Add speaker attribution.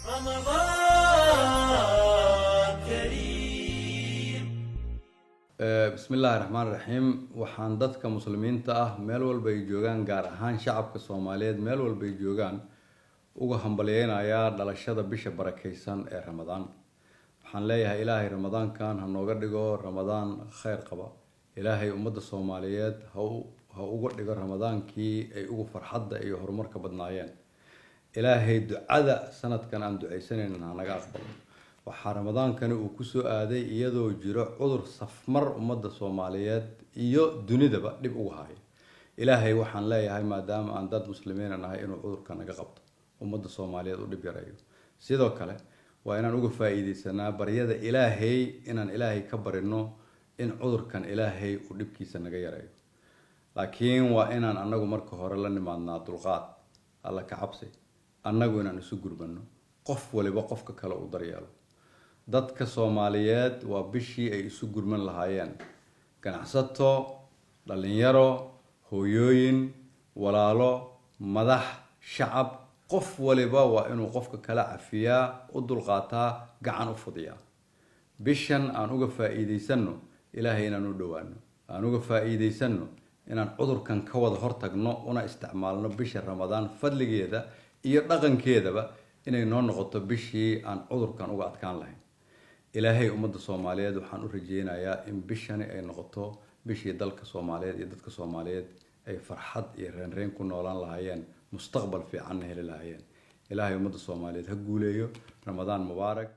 Speaker 1: رمضان كريم.
Speaker 2: Bismi illaahi raxmaan raxiim. Waxaan dadka Muslimiinta ah meel walba ay joogaan, gaar ahaan shacabka Soomaaliyeed meel walba ay joogaan, uga hambalyeynayaa dhalashada bisha barakeysan ee Ramadaan. Waxaan leeyahay, Ilaahay Ramadaankan ha nooga dhigo Ramadaan kheyr qaba. Ilaahay ummadda Soomaaliyeed ha uga dhigo Ramadaankii ay ugu farxadda iyo horumarka badnaayeen. Ilaahay ducada sanadkan aan ducaysanaynin ha naga aqbalo. Waxaa Ramadaankani uu kusoo aaday iyadoo jiro cudur safmar ummadda Soomaaliyeed iyo dunidaba dhib uga haya. Ilaahay waxaan leeyahay, maadaama aan dad Muslimiina nahay, inuu cudurka naga qabto, ummadda Soomaaliyeed u dhib yareeyo. Sidoo kale waa inaan uga faa-iideysanaa baryada Ilaahay, inaan Ilaahay ka barino in cudurkan Ilaahay uu dhibkiisa naga yareeyo. Laakiin waa inaan anagu marka hore la nimaadnaa dulqaad, Alla ka cabsi, annagu inaan isu gurmano, qof waliba qofka kale uu daryeelo. Dadka Soomaaliyeed waa bishii ay isu gurman lahaayeen: ganacsato, dhalinyaro, hooyooyin, walaalo, madax, shacab. Qof waliba waa inuu qofka kala cafiyaa, u dulqaataa, gacan u fudiyaa. Bishan aan uga faa-iideysano Ilaahay inaan u dhowaano, aan uga faa-iideysano inaan cudurkan ka wada hortagno, una isticmaalno bisha Ramadaan fadligeeda iyo dhaqankeedaba inay noo noqoto bishii aan cudurkan uga adkaan lahayn. Ilaahay ummadda Soomaaliyeed waxaan u rajeynayaa in bishani ay noqoto bishii dalka Soomaaliyeed iyo dadka Soomaaliyeed ay farxad iyo reenreen ku noolaan lahaayeen, mustaqbal fiicanna heli lahaayeen. Ilaahay ummadda Soomaaliyeed ha guuleeyo. Ramadaan mubaarak.